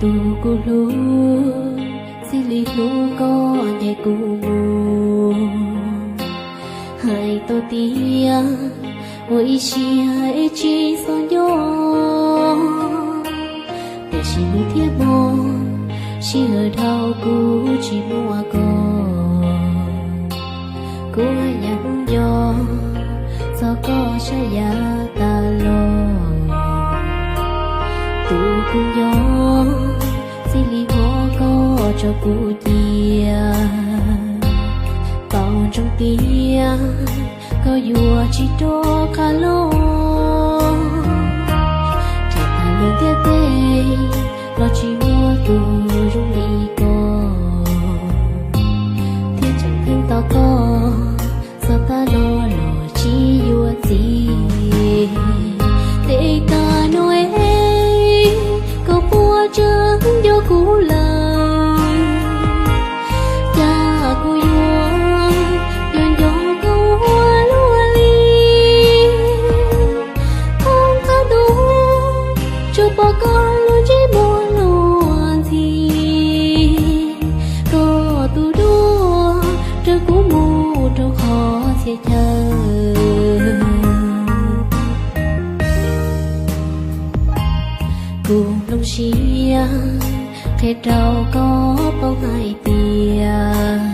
Tus kuv hlub, txij li hnub koj ncaim kuv mus, hais tau tias ua ib siab es tsis txhob nco, tiam sis hnub thiab hmo sij hawm dhau kuv tsis muaj koj. Kuv hnyav hnub nco txog koj saib yav tas los. Tus kuv nco, txij li hmo koj tso kuv cia, tau ntsoov tias koj yuav tsis rov qab los. Tseem tas lub ntiaj teb los tsis muaj tus zoo li koj, thiab tseem theej tau koj txog tag los los tsis yuav txiv. Tej tag no es koj puas tseem nco kuv lawm? Cas kuv yuav nco nco koj ua luaj li. Thoob qab ntuj tsuas pom koj lub ntsej muag luag ntxhi, koj tus dua raws kuv mus rau qhov txhia chaw. Kuv nplooj siab qhia rau koj paub hais tias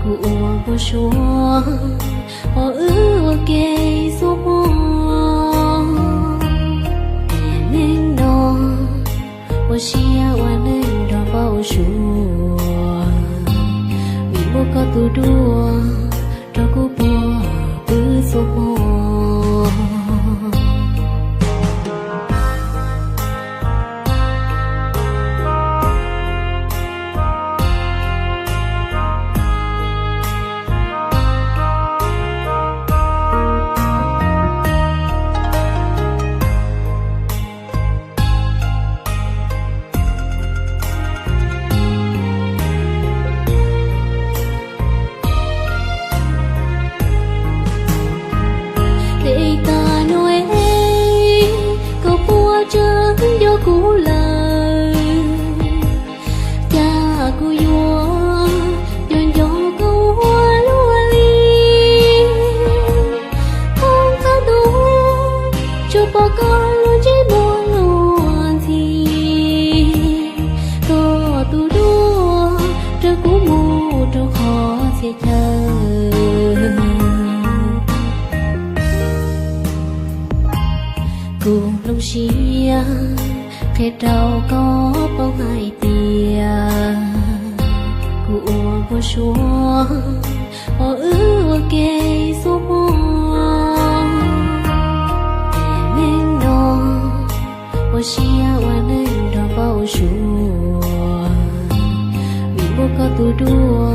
kuv ua npau suav pom wb ua ke xuab mob. Tiam neej no ua siab ua neej nrog npau suav, vim muaj koj tus dua rau kuv pom wb xuab mob. Tej tag no es koj puas tseem nco kuv lawm? Cas kuv yuav nco nco koj ua luaj li. Thoob qab ntuj tsuas pom koj lub ntsej muag luag ntxhi, koj tus dua raws kuv mus rau qhov txhia chaw. Kuv nplooj siab qhia rau koj paub hais tias kuv ua npau suav pom wb ua ke xuab mob. Tiam neej no ua siab ua neej nrog npau suav, vim muaj koj tus dua